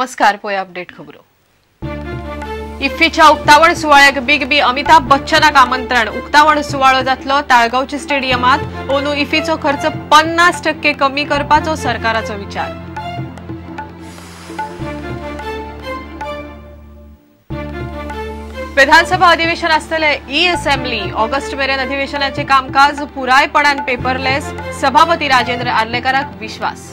नमस्कार, पोया अपडेट खबरो. इफ्फीच्या उक्तावण सुवाळ्याक बिग बी अमिताभ बच्चनाक आमंत्रण. उक्तावण सुवाळो जातलो ताळगांवच्या स्टेडियमात. ओनू इफ्फीचो खर्च 50% कमी करपाचो सरकाराचो विचार. विधानसभा अधिवेशन आसतले ई असेंब्ली. ऑगस्ट मेरेन अधिवेशनाचे कामकाज पुरायपणान पेपरलेस. सभापती राजेंद्र आर्लेकाराक विश्वास.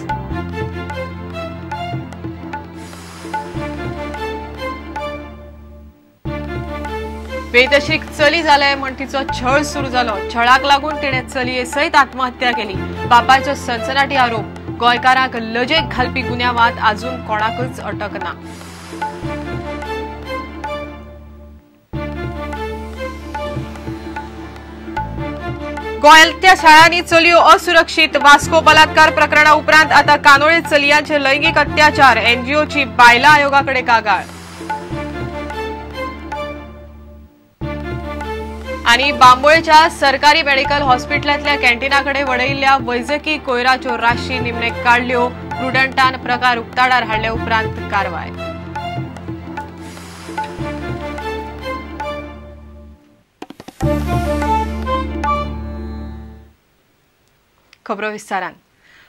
बेदशीक चली जाले म्हण तिचो छळ सुरू जालो. छळाक लागून तिणे चलये सयत आत्महत्या केली. बापायचो सनसनाटी आरोप. गोंयकारांक लजेक घालपी गुन्यांवांत अजून कोणाकच अटक ना. गोंयांतल्या शाळांनी चलयो असुरक्षीत. वास्को बलात्कार प्रकरणा उपरांत आता कानोळे चलयांचे लैंगिक अत्याचार. एनजीओची बायलां आयोगाकडे कागाळ. आणि बांबोळेच्या सरकारी मेडिकल हॉस्पिटलांतल्या कॅन्टीनाकडे वडयिल्ल्या वैजकी कोयराच्यो राशी निमणे काडल्यो. प्रुडंटान प्रकार उक्ताडार हाडले उपरांत कारवाय. खबरो विस्तारान.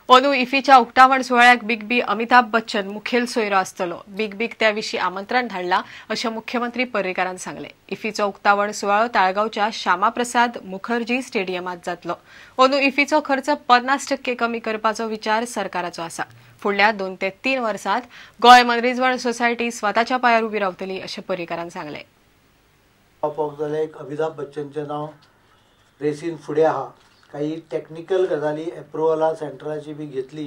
अंदू इफ्फीच्या उक्तावण सुवाळ्याक बिग बी अमिताभ बच्चन मुखेल सोयरो आसतलो. बिग बीक त्या विशीं आमंत्रण धाडला अशें मुख्यमंत्री पर्रीकारान सांगलें. इफ्फीचो उक्तावण सुवाळो ताळगांवच्या श्यामाप्रसाद मुखर्जी स्टेडियमात जातलो. अंदू इफ्फीचो खर्च 50% कमी करपाचो विचार सरकाराचो आसा. फुडल्या 2 ते 3 वर्सांत गोंय मनरिजवण सोसायटी स्वताच्या पांयार उबी रावतली अशें पर्रीकारान सांगलें. अमिताभ बच्चनचें नांव रेसीन फुडें आहा. काही टॅक्निकल गजाली एप्रुवला सेंट्राची बी घेतली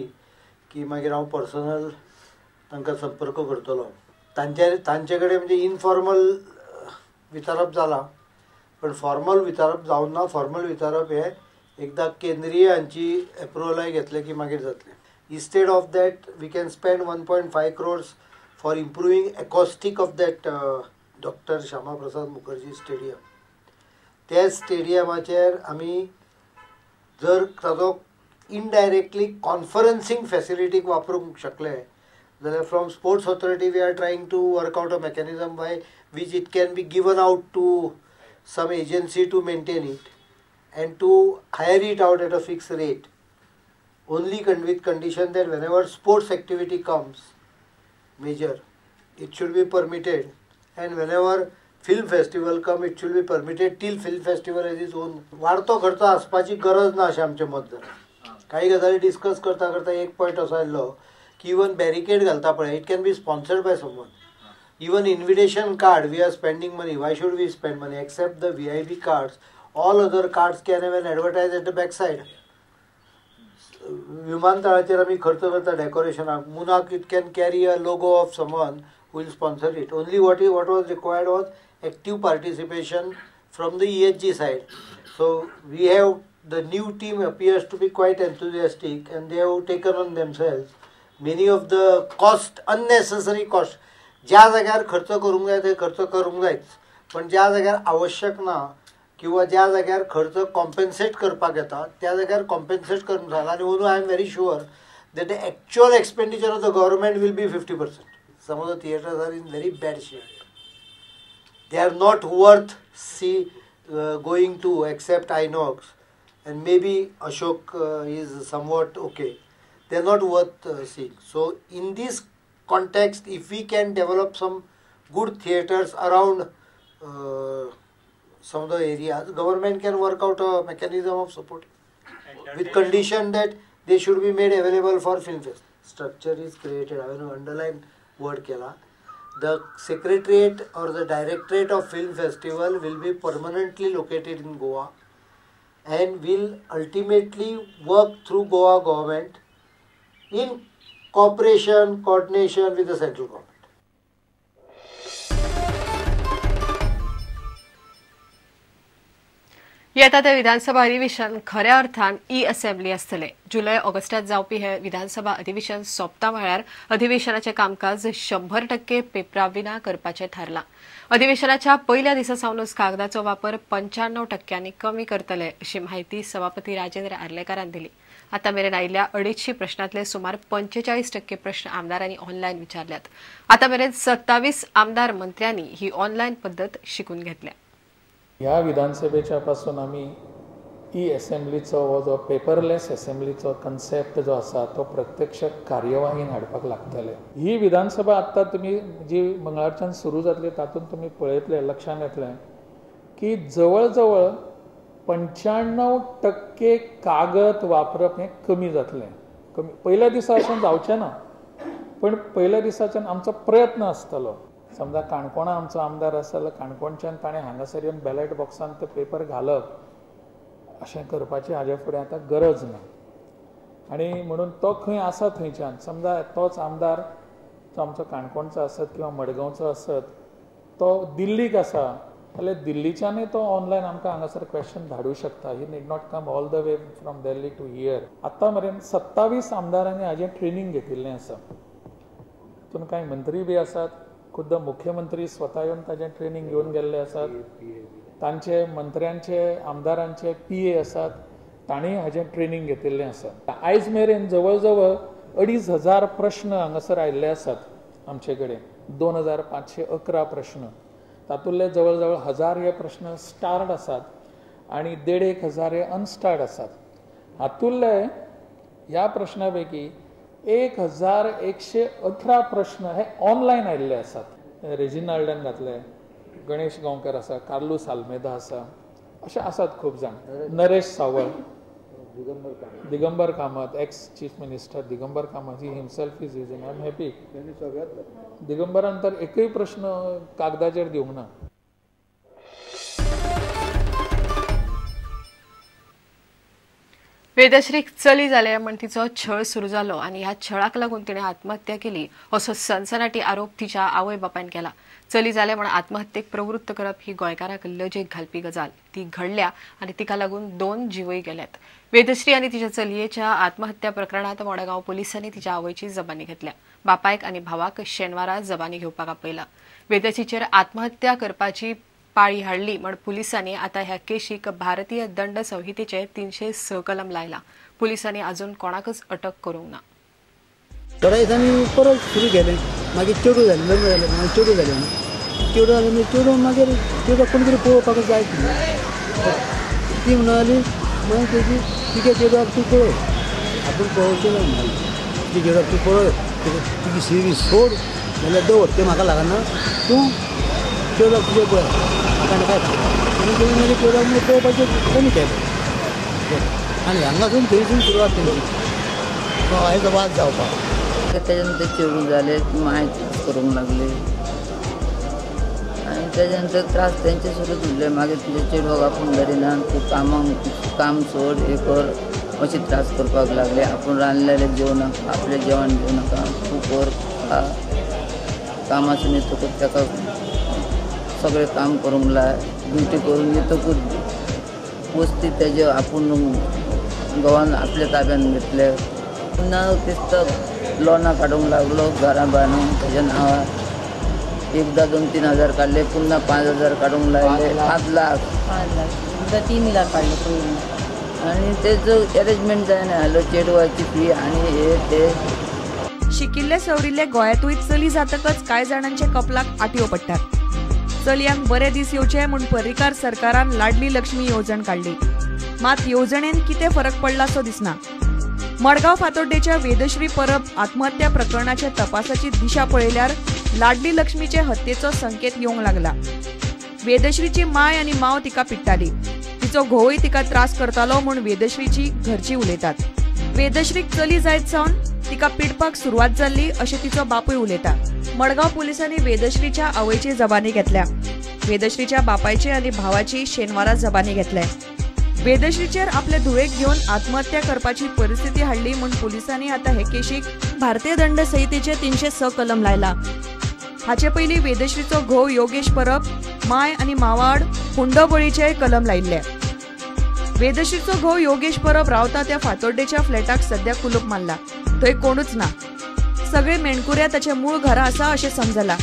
की मागीर हांव पर्सनल तांकां संपर्क करतलो. तांचे कडेन म्हणजे इनफॉर्मल विचारप जालां, पण फॉर्मल विचारप जावंक ना. फॉर्मल विचारप हें एकदां केंद्रीय हांची एप्रुवलाय घेतलें की मागीर जातलें. Instead of that we can spend 1.5 crores for improving acoustic of that doctor Shyama Prasad Mukherjee stadium. त्या स्टेडियमाचेर आमी जर ताजो इनडायरेक्टली कॉन्फरन्सिंग फॅसिलिटीक वापरूंक शकले जाल्यार from sports authority we are trying to work out a mechanism by which it can be given out to some agency to maintain it and to hire it out at a fix rate, only with condition that whenever sports activity comes major it should be permitted, and whenever film festival come it should be permitted till film festival has its own. वाडतो खर्च आसपाची गरज ना अशें आमचें मत जालें. काही गजाली discuss करता करता एक पॉयंट असो आयलो की इवन बॅरिकेड घालता पळय, it can be sponsored by someone. Even invitation card we are spending money, why should we spend money? Except the VIP cards, all other cards can have an advertise at the back side. विमानतळाचेर आमी खर्च करता डेकोरेशनाक, मुनाक it can carry a logo of someone who will sponsor it. Only what was required was active participation from the EHG side. So we have the new team appears to be quite enthusiastic and they have taken on themselves many of the cost, unnecessary cost. ज्या जाग्यार खर्च करूंक जाय थंय खर्च करूंक जायच, पण ज्या जाग्यार आवश्यक ना किंवा ज्या जाग्यार खर्च कॉम्पेन्सेट करपाक येता त्या जाग्यार कॉम्पेन्सेट करूंक जाला. आनी अंदू I am very sure that the actual expenditure of the government will be 50%. Some of the theatres are in very bad shape. They are not worth going to except Inox and maybe Ashok is somewhat okay. They are not worth seeing. So in this context, if we can develop some good theatres around some of the areas, government can work out a mechanism of support with condition that they should be made available for film fest. Structure is created. I will underline word केला. The secretariat or the directorate of film festival will be permanently located in Goa and will ultimately work through Goa government in cooperation, coordination with the central government. येता ते विधानसभा अधिवेशन खऱ्या अर्थान E assembly आसतले. जुलय ऑगस्टात जावपी हे विधानसभा अधिवेशन सोंपता म्हळ्यार अधिवेशनाचें कामकाज 100% पेपरा विना करपाचें थारलां. अधिवेशनाच्या पयल्या दिसा सावनूच कागदाचो वापर 95% कमी करतले अशी माहिती सभापती राजेंद्र आर्लेकारान दिली. आतां मेरेन आयिल्ल्या 250 प्रश्नांतले सुमार 45% प्रश्न आमदारांनी ऑनलायन विचारल्यात. आतां मेरेन 27 आमदार मंत्र्यांनी ही ऑनलायन पद्दत शिकून घेतल्या. ह्या विधानसभेच्या पासून आमी ई एसेंब्लीचो हो जो पेपरलेस एसेंब्लीचो कन्सेप्ट जो आसा तो प्रत्यक्ष कार्यवाहीन हाडपाक लागतले. ही विधानसभा आत्तां तुमी जी मंगळारच्यान सुरू जातली तातूंत तुमी पळयतले, लक्षांत येतलें की जवळ जवळ 95% कागद वापरप हें कमी जातलें. कमी पयल्या दिसा अशें जावचें ना, पण पयल्या दिसाच्यान आमचो प्रयत्न आसतलो. समजा काणकोणा आमचो आमदार आसा जाल्यार काणकोणच्यान ताणें हांगासर येवन बॅलेट बॉक्सान ते पेपर घालप अशें करपाची हाज्या फुडें आतां गरज ना. आनी म्हणून तो खंय आसा थंयच्यान समजा तोच आमदार तो आमचो काणकोणचो आसत किंवा मडगांवचो आसत, तो दिल्लीक आसा जाल्यार दिल्लीच्यानूय तो ऑनलायन आमकां हांगासर क्वेश्चन धाडूं शकता. He need not come all the way from Delhi to here. आतां मेरेन 27 आमदारांनी हाजें ट्रेनींग घेतिल्लें आसा. तातूंत कांय मंत्री बी आसात, खुद्द मुख्यमंत्री स्वता येवन ताजें ट्रेनींग घेवन गेल्ले आसात, तांचे मंत्र्यांचे आमदारांचे पी ए आसात, तांणी हाजें ट्रेनींग घेतिल्लें आसा. आयज मेरेन जवळ जवळ 2500 प्रश्न हांगासर आयिल्ले आसात आमचे कडेन. 2511 प्रश्न, तातूंतले जवळ जवळ 1000 हे प्रश्न स्टार्ड आसात आनी 1500 हे अनस्टार्ड आसात. हातूंतले ह्या प्रश्ना पैकी 1118 प्रश्न हे ऑनलायन आयिल्ले आसात. रेजिनाल्डान घातले, गणेश गांवकर आसा, कार्लूस आल्मेदा आसा, अशे आसात खूब जाण. Naresh Sawal, Digambar Kamat, ex chief minister Digambar Kamat, he himself is using. I am happy. दिगंबरान तर एकूय प्रश्न कागदाचेर दिवंक ना. वेदश्रीक चली जाले म्हण तिचो छळ सुरू जालो आनी ह्या छळाक लागून तिणें आत्महत्या केली असो सनसनाटी आरोप तिच्या आवय बापायन केला. चली जाले म्हण आत्महत्येक प्रवृत्त करप ही गोंयकाराक लजेक घालपी गजाल. ती घडल्या आनी तिका लागून 2 जीवय गेल्यात. वेदश्री आनी तिच्या चलयेच्या आत्महत्या प्रकरणांत मडगांव पोलिसांनी तिच्या आवयची जबानी घेतल्या. बापायक आनी भावाक शेनवारा जबानी घेवपाक आपयला. वेदश्रीचेर आत्महत्या करपाची पाळी हाडली म्हण पुलिसांनी आता ह्या केशीक भारतीय दंड संहितेचे 306 कलम लायला. पुलिसांनी अजून कोणाकच अटक करूंक ना. थोड्या दिसांनी परत सुरू केलें. मागीर चेडूं जालें, लग्न जालें, मागीर चेडूं जालें, चेडूं जालें, चेडूं मागीर चेडूं कोण तरी पळोवपाक जाय ती म्हणाली. मागीर तेजी तिगे चेडवाक तूं पळय, आपूण पळोवचें ना म्हणाली. तुजे चेडवाक तूं पळय, तुजी सिरी सोड जाल्यार दवर, तें म्हाका लागना, तूं चेडवाक तुजें पळय, म्हाका आनी काय म्हणून तेणी मागीर चेडवाक मागीर पळोवपाचें कमी केलें. आनी हांगासून थंयसून सुरवात तेंची हेजो वाद जावपाक. तेज्या नंतर चेडूं जालें, मांय करूंक लागली आनी तेज्या नंतर त्रास तेंचे सुरूच उरले. मागीर तुज्या चेडवाक आपूण धरिना, तूं कामाक काम सोड हे कर अशें त्रास करपाक लागले. आपूण रांदलेलें जेवं नाका, आपलें जेवण घेवं नाका, तूं कर खा. कामासून येतकूच ताका सगळें काम करूंक लाय, ड्युटी करून येतकूच वस्ती तेजे आपूण घोवान आपल्या ताब्यान घेतले. पुन्हा दिसता लोनां काडूंक लागलो घरां बांदूंक तेज्या नांवार. एकदां 2-3 हजार काडले, पुन्हा 5,000 काडूंक लायले, 5 लाख, 5 लाख, एकदां 3 लाख काडले पयलीं. आनी तेजो एरेंजमेंट जायना जालो, चेडवाची फी आनी हे ते. शिकिल्ले सवरिल्ले गोंयांतूय चली जातकच कांय जाणांच्या कपलाक आटयो पडटात. चलयांक बरे दीस येवचे म्हूण पर्रीकार सरकारान लाडली लक्ष्मी येवजण काडली. मात येवजणेन कितें फरक पडला सो दिसना. मडगांव फातोड्डेच्या वेदश्री परब आत्महत्या प्रकरणाच्या तपासाची दिशा पळयल्यार लाडली लक्ष्मीचे हत्येचो संकेत येवंक लागला. वेदश्रीची माय आनी माव तिका पिडटाली, तिचो घोवूय तिका त्रास करतालो म्हूण वेदश्रीची घरची उलयतात. वेदश्रीक चली जायत सावन तिका पिडपाक सुरवात जाल्ली अशें तिचो बापूय उलयता. मडगांव पुलिसांनी वेदश्रीच्या आवयची जबानी घेतल्या. वेदश्रीच्या बापायची आनी भावाची शेनवारा जबानी घेतल्या. वेदश्रीचेर आपले धुवेक घेवन आत्महत्या करपाची परिस्थिती हाडली म्हूण पुलिसांनी आतां हे केशीक भारतीय दंड संहितेचे 306 कलम लायला. हाचे पयलीं वेदश्रीचो घोव योगेश परब, माय आनी मावाड हुंडोबळीचेय कलम लायिल्ले. वेदश्रीचो घोव योगेश परब रावता त्या फातोड्डेच्या फ्लॅटाक सद्या कुलूप मारला. थंय कोणूच ना. सगळे मेणकुऱ्या ताचे मूळ घरा आसा अशें समजला.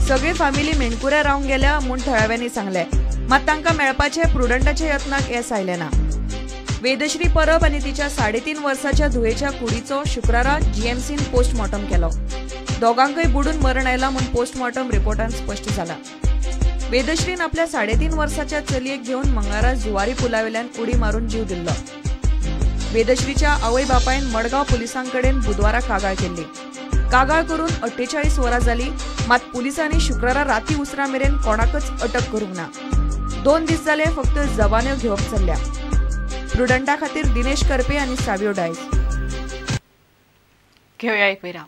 सगळे फामिली मेणकुऱ्या रावंक गेल्या म्हूण थळाव्यांनी सांगलें. मात तांकां मेळपाचे प्रुडंटाच्या यत्नाक येस आयलें ना. वेदश्री परब आनी तिच्या 3.5 वर्साच्या धुवेच्या कुडीचो शुक्रारा जीएमसीन पोस्टमॉर्टम केलो. दोगांकय बुडून मरण आयला म्हूण पोस्टमॉर्टम रिपोर्टान स्पश्ट जाला. वेदश्रीन आपल्या 3.5 वर्साच्या चलयेक घेवन मंगळारा जुवारी पुलावेल्यान उडी मारून जीव दिल्लो. वेदश्रीच्या आवय बापायन मडगांव पुलिसांकडेन बुधवारा कागाळ केल्ली. कागाळ करून 48 वरां जाली, मात पुलिसांनी शुक्रारा राती उसरां मेरेन कोणाकच अटक करूंक ना. 2 दीस जाले फक्त जबान्यो घेवप चल्ल्या. प्रुडंटा खातीर दिनेश करपे आनी सावियो डायस. घेवया एक विराम.